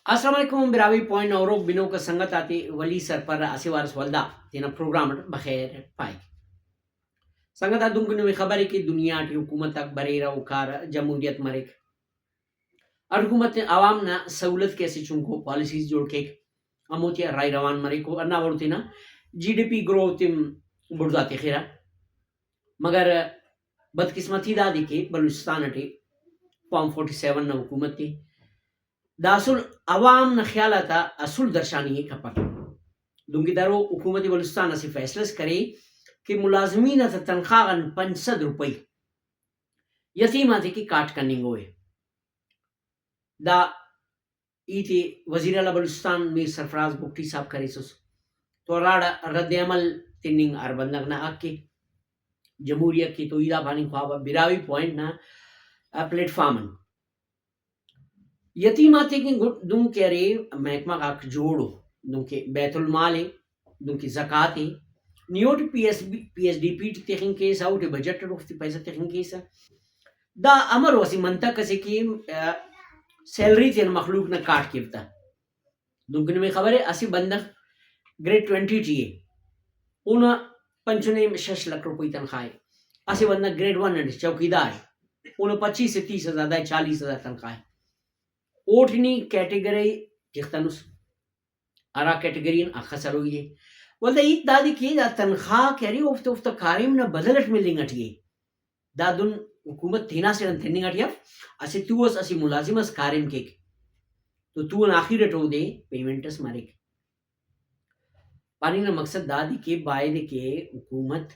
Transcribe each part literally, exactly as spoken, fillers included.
السلام علیکم، براہوئی پوائنٹ نا ہروک بنوکا سنگت آتے ولی سرپر اسہ وارس ولدا تینا پروگرام اٹ بخیر پائک۔ سنگت آ، دنکہ نمے خبر ءِ کہ دنیا ٹی حکومت آک بریرہ، اوکار جمہوریت مریک۔ ہر حکومت عوام نا سہولت کہ اسہ چنکو پالیسیز جوڑ کیک، ہموتیا راہی روان مریک و ہندا وڑ تینا جی ڈی پی گروتھ ءِ بڑزا تخرہ۔ مگر بدقسمتی دادے کہ بلوچستان اٹی فارم فورٹی سیون نا حکومت ءِ، دا اسل عوام نا خیال آتا اسل درشانی ءِ کپک۔ دنکہ درو حکومت بلوچستان اسہ فیصلہ اس کرے کہ ملازمین آتا تنخواہ غان پنچ سد روپئی یتیم آتے کہ کاٹ کننگوئے۔ دا ہیت ءِ وزیر اعلیٰ بلوچستان میر سرفراز بگٹی صاحب کریسس، تو ہراڑا رد عمل تننگ ہر بندغ نا حق ءِ، جمہوری حق ءِ۔ تو ای دا پاننگ خواوہ براہوئی پوائنٹ نا، آ، پلیٹ فارم آن یتیم آتے کن گڈ دنکہ ارے محکمہ غاک جوڑ ءُ، دنکہ بیت المال ءِ، دنکہ زکوٰۃ ءِ، نی اوٹی P S B, P S D P ٹی تخنگ کیسہ، اوٹی بجٹ اٹ اوفتے پیسہ تخنگ کیسہ۔ دا امرو اسہ منطق اسے کہ، آ، سیلری تینا مخلوق نا کاٹ کیو تا۔ دنکہ نمے خبر ءِ، اسہ بندغ گریڈ ٹوئنٹی ٹی ءِ، اونا پنچ و نیم شش لکھ روپئی تنخواہ ءِ۔ اسہ بندغ گریڈ ون اٹ چوکیدار ءِ، اونا پچیس سے تیس ہزار، دا چالیس ہزار تنخواہ ءِ۔ اوٹی نی کیٹیگری تختنس، ہرا کیٹیگری آن اخس ہروئی ءِ۔ ولدا ہیت دادے کہ دا تنخواہ کہ ارے، اوفتے اوفتا کاریم نا بدل اٹ ملنگ اٹی ءِ۔ دادن حکومت تینا سیٹ آن تننگ اٹی اف۔ اسہ تو اس، اسہ ملازم اس کاریم کیک تو تو آن آخر اٹ اودے پیمنٹ اس مریک۔ پاننگ نا مقصد دادے کہ بایدے کہ حکومت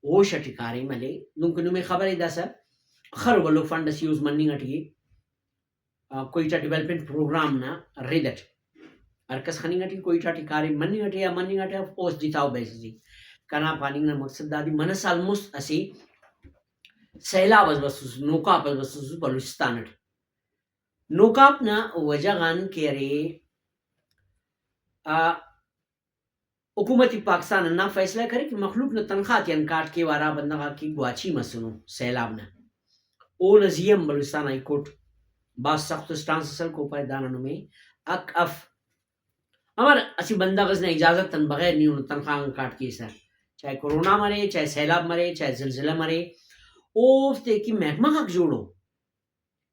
ہوش اٹی کاریم ہلے۔ دنکہ نمے خبر ءِ داسہ خر و بھلو فنڈ اس یوز مننگ اٹی ءِ۔ آ، کوئٹہ ڈیولپمنٹ پروگرام نا رد اٹ ہر کس خننگ اٹی، کوئٹہ ٹی کاریم مننگ اٹی یا مننگ اٹی اف، او اس جتاؤ بحث اسے۔ کنا پاننگ نا مقصد دادے، منہ سال مست اسہ سیلاب اس بسوس، نوکاپ اس بسوس بلوچستان اٹ۔ نوکاپ نا وجہ غان کہ ارے، آ، حکومت پاکستان ہندا فیصلہ کرے کہ مخلوق نا تنخواہ تیان کاٹ کیوہ، ہرا بندغ آک کہ گواچی مسنو سیلاب نا۔ اونا زی آن بلوچستان ہائی کورٹ بھاز سخت اسٹانس اس ہلک، او پائے دانا نمے حق اف۔ امر اسہ بندغ اس نا اجازت آن بغیر نی اونا تنخواہ آن کاٹ کیسہ، چاہے کورونا مرے، چاہے سیلاب مرے، چاہے زلزلہ مرے، اوفتے کہ محکمہ غاک جوڑو۔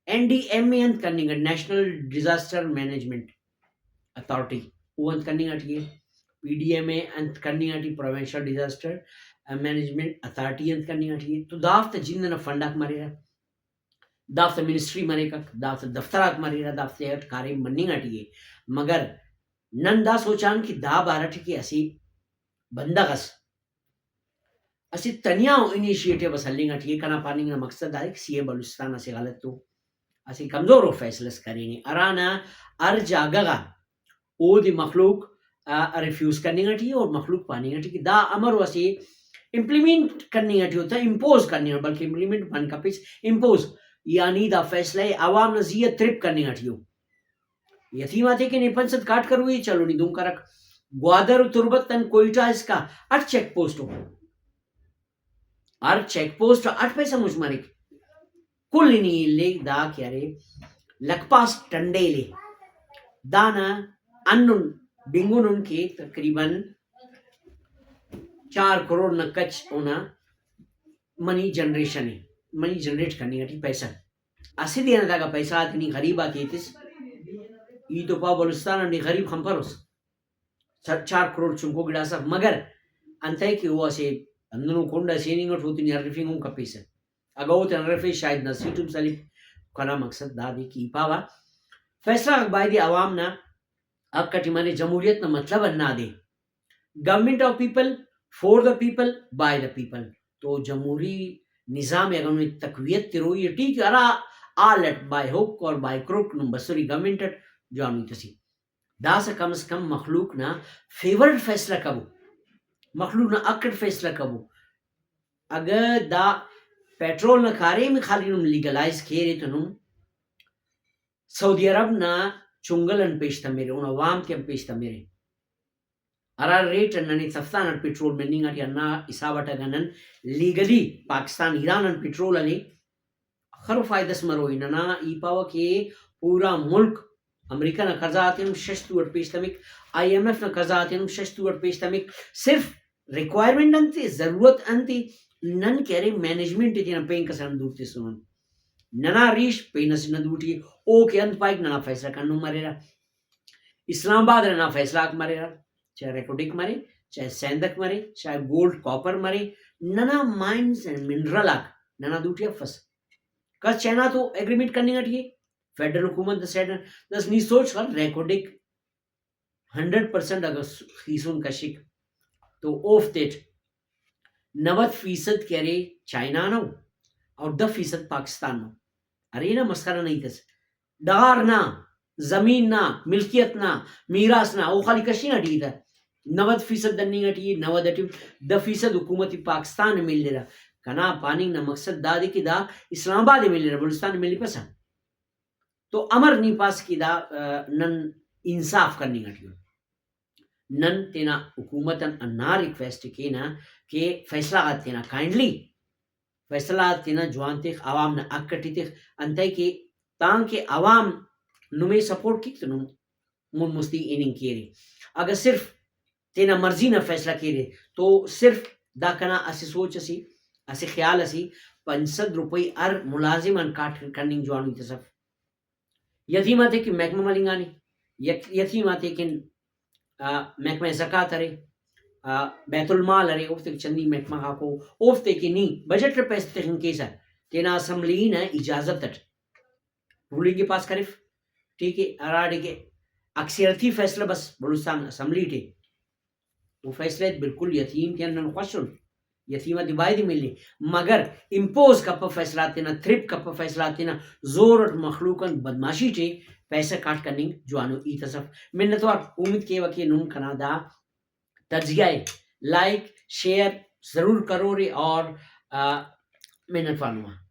این ڈی ایم اے انت کننگ اٹ، نیشنل ڈیزاسٹر مینجمنٹ اتھارٹی، او انت کننگ اٹی ءِ۔ پی ڈی ایم اے انت کننگ اٹی، پروونشل ڈیزاسٹر مینجمنٹ اتھارٹی انت کننگ اٹی ءِ۔ تو دافتا جند ئنا فنڈ آک مریرہ، دافتا منسٹری مریکک، دافتا دفتر آک مریرہ، دافتے اٹ کاریم مننگ اٹی ءِ۔ مگر نن دا سوچان کہ دا بارہ ٹی کہ اسہ بندغ اس اسہ تنیا ءُ انیشیٹو اس ہلنگ اٹی ءِ۔ کنا پاننگ نا مقصد دا ءِ کہ سی ایم بلوچستان اسہ غلطو، اسہ کمزورو فیصلہ اس کرینے، ہرانا ہر جاگہ غا اودے مخلوق، آ، ریفیوز کننگ اٹی ءِ اور مخلوق پاننگ اٹی کہ دا امرو اسہ امپلیمنٹ کننگ اٹی ءِ، تا امپوز کننگ اٹی، بلکہ امپلیمنٹ پاننگ کپیس، امپوز، یعنی دا فیصلہ ءِ عوام نا زی آ ترپ کننگ اٹی ءِ۔ یتیم آتے کن پنچ سد کاٹ کروئی، چلو نی دن کرک۔ گوادر و تربت آن کوئٹہ اسکا اٹ چیک پوسٹ ءُ، ہر چیک پوسٹ اٹ پیسہ مچ مریک۔ کل نی الیک دا کہ ارے لکھ پاس ٹنڈیل ءِ، دانا ہندن بنگنن کہ تقریباً چار کروڑ نا کچ اونا منی جنریشن ءِ، منی جنریٹ کننگ اٹی پیسہ۔ اسہ دے ئنا داکا پیسہ غاتے نی غریب آتے ایتس، ای تو پاو بلوچستان آن نی غریب خنپروس، چا-، چار کروڑ چنکو گڑاس اف، مگر انتئے کہ او اسہ ہندنو کنڈ ئسے ہننگ اٹ، اوتے نی ہرفنگ ہم کپیسہ۔ اگہ اوتے ہرفے شاید نا سیٹ ہم سلپ۔ کنا مقصد دادے کہ ای پاوہ فیصلہ غاک بایدے عوام نا حق اٹی مرے، جمہوریت نا مطلب ہندادے، government of people, for the people, by the people. تو جمہوری نظام ءِ اگہ نمے تقویت تروئی اٹی کہ ہرا حال اٹ بائی ہک اور بائی کروک نم بسری گورنمنٹ اٹ، جوان ہیت اسے۔ داسہ کم از کم مخلوق نا فیور اٹ فیصلہ کبو، مخلوق نا حق اٹ فیصلہ کبو۔ اگہ دا پیٹرول نا کاریم ءِ خالی نم لیگلائز کیرے تو نم سعودی عرب نا چنگل آن پیش تمرے، اونا وام تیان پیش تمرے۔ ہرا ریٹ آن ننے تفتان اٹ پٹرول مننگ اٹی، ہندا حساب اٹ اگہ نن لیگلی پاکستان ایران آن پٹرول ہلے، اخرو فائدہ اس مروئی۔ ننا ای پاوہ کہ پورا ملک امریکہ نا قرضہ غاتیان ہم شش تو اٹ پیش تمک، آئی ایم ایف نا قرضہ غاتیان ہم شش تو اٹ پیش تمک۔ صرف ریکوائرمنٹ انتے، ضرورت انتے، نن کہ ارے مینجمنٹ ءِ تینا پین کس آن دور تسنن۔ ننا ریش پین اسہ نا دوٹی ءِ، او کہ انت پائک ننا فیصلہ کننگ مریرہ۔ اسلام آباد ننا فیصلہ آک مریرہ، چاہے ریکوڈک مرے، چاہے سیندک مرے، چاہے گولڈ کاپر مرے، ننا مائنز اینڈ منرل آک ننا دوٹی افس۔ کس چائنا تو ایگریمنٹ کننگ اٹی ءِ، فیڈرل حکومت نا سائیڈ آن۔ دس نی سوچ کر، ریکوڈک ہنڈریڈ پرسینٹ اگر خیسن کشک تو اوفتیٹ نود فیصد کہ ارے چائنا نا ءُ اور دہ فیصد پاکستان نا ءُ۔ ارے نا مسخرہ نا ہیت اس۔ ڈغار نا، زمین نا، ملکیت نا، میراث نا، او خالی کشنگ اٹی ءِ تہ۔ نود فیصد دننگ اٹی ءِ، نود اٹی دہ فیصد حکومت پاکستان ءِ ملرہ۔ کنا پاننگ نا مقصد دادے کہ دا اسلام آباد ءِ ملرہ، بلوچستان ءِ ملپسہ۔ تو امر نی پاس کہ دا، آ، نن انصاف کننگ اٹی ان۔ نن تینا حکومت آن ہندا ریکویسٹ ءِ کینہ کہ فیصلہ غاتے تینا کائنڈلی، فیصلہ غاتے تینا جوان تخ، عوام نا حق اٹی تخ، انتئے کہ تانکہ عوام نمے سپورٹ کیک تو نم مون مستی ہننگ کیرے۔ اگہ صرف تینا مرضی نا فیصلہ کیرے تو صرف دا کنا اسہ سوچ اسے، اسہ خیال اسے، پنچ سد روپئی ہر ملازم آن کاٹ کننگ جوانو ہیت اس اف۔ یتیم آتے کہ محکمہ ملنگانے، یک-، یتیم آتے کن، آ، محکمہ زکوٰۃ ارے، آ، بیت المال ارے، اوفتے چندی محکمہ غاکو، اوفتے کہ نی بجٹ ءِ پیسہ تخنگ کیسہ، تینا اسمبلی نا اجازت اٹ رولنگ ءِ پاس کرف، ٹھیک ہے، ہراڑے کہ اکثریتی فیصلہ بس بلوچستان اسمبلی ٹی، او فیصلہ ءِ بالکل یتیم تیان نن خوش ان، یتیم آتے بایدے ملے، مگر امپوز کپہ فیصلہ آتے نا، ترپ کپہ فیصلہ آتے نا، زور اٹ مخلوق آن بدمعاشی ٹی پیسہ کاٹ کننگ جوانو ہیت اس اف۔ منتوار، امید کیوہ کہ نم کنا دا تجزیہ ءِ لائک، شیئر ضرور کرورے اور، آ، منت وار نما۔